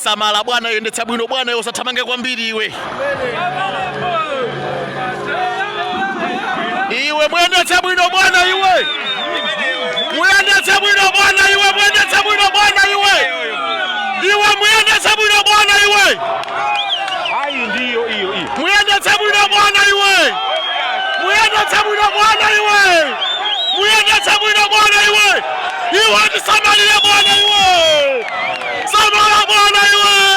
Samala bwana, yendetsa bwino bwana, iwe usathamange kwambiri iwe. Iwe muyendetse bwino bwana iwe. Muyendetse bwino bwana iwe, muyendetse bwino bwana iwe. Iwe muyendetse bwino bwana iwe. Ayi, ndiyo iyo iyo. Muyendetse bwino bwana iwe. Muyendetse bwino bwana iwe. Muyendetse bwino bwana iwe. Iwe tisamalire bwana iwe. Samala bwana iwe.